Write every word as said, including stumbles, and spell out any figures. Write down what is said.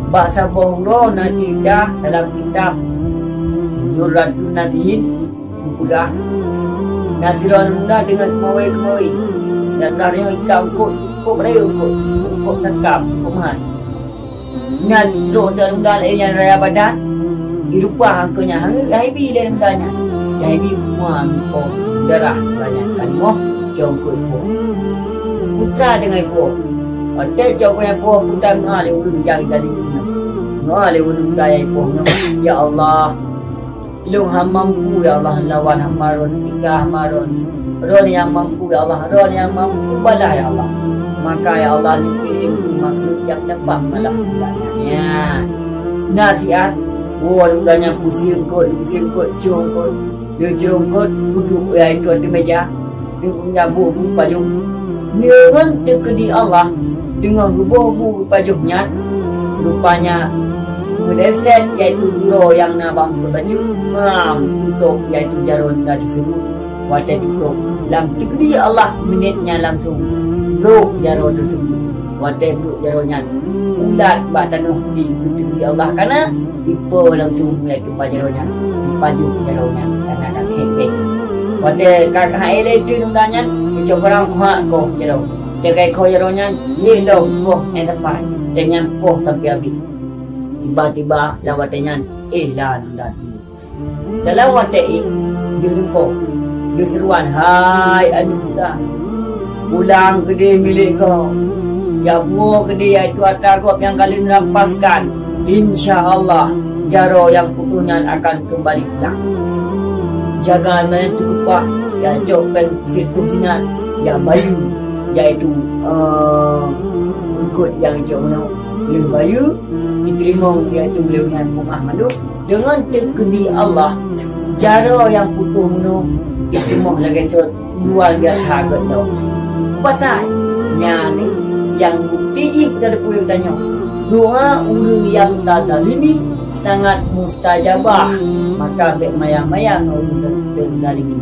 Bak saboh uroe na cerita dalam kitab Durratun Nadhim geupeugah, na sidroe aneuk muda deungon keumawé-keumawé. Dan sidroe nyoe ikat eungkôt, eungkôt rayeuk eungkôt, eungkôt sakam, eungkôt meuhai. Na trok aneuk muda laén nyang raya badan, direupah eungkôt nyan, hana, hana bi lé aneuk muda nyan. Hana bi mua eungkôt darah aneuk muda nyan, ka lheueh cok eungkôt ipoh. Putra deungon ipoh. Watèe cok eungkôt ipoh, putra meu'ah lé ureueng nyang galak nyan. Meu'ah lé ureueng nyang ipoh nyoe, "Ya Allah, lôn hana mampu, ya Allah, lawan hamba droen, tika hamba droen. Droen nyang mampu, ya Allah, droen nyang mampu balah, ya Allah. Maka, ya Allah, neukirém makhluk nyang dapat balah." Nyan. Nasihat, woe aneuk muda nyan pusing eungkôt, pusing eungkôt, cok eungkôt. Leucok eungkôt, duek, yaitu ateueh meuja, deungon boh bu pajoh. Deungon teukeudi Allah, teungoh geuboh bu pajoh nyan, rupanya meudeuset, yaitu uroe nyang na bak eungkôt bacut, ram, tutôp, yaitu jaroe nyang teuseubut. Watèe tutôp, lam teukeudi Allah, minét nyan langsông brôk jaroe teuseubut. Watèe brôk jaroe nyan, ulat bak tanoh di teukeudi Allah ka na, ipoh langsông, yaitu pajoh jaroe nyan, ipajoh jaroe nyan, ka na ka khép bèk. Watèe ka hai lé teuk aneuk muda nyan, geucok barang, kuhak koh jaroe. Teuka ikoh jaroe nyan, lheuh lom koh nyang teumpat, dan nyan koh sampoe habéh. Tiba-tiba lam watèe nyan, éh la aneuk muda. Dalam watèe éh, deuh leumpô, deuh seuruan, "Hai aneuk muda, pulang keudéh milék gob. Jak buwoe keudéh, yaitu atra gob nyang ka lheueh neurampaskan. Insya Allah, jaroe nyang putôh nyan akan keumbali pulang. Jaga nyan teukeupah, jak cok péng sireutoh dinar, jak bayeue, yaitu, eh, eungkôt nyang icok meunoe. Lheueh bayeue, iteurimong, yaitu beuleue nyan bungah mandum." Deungon teukeudi Allah, jaroe nyang putôh meunoe jitimoh lagèe sot luar biasa gèt lom. Peue pasai? Nyan nyang bukti jih keupada peue tanyoe. Doa ureueng nyang tazalimi sangat mustajabah, maka bèk manyang-manyang ngon ureueng tazalimi.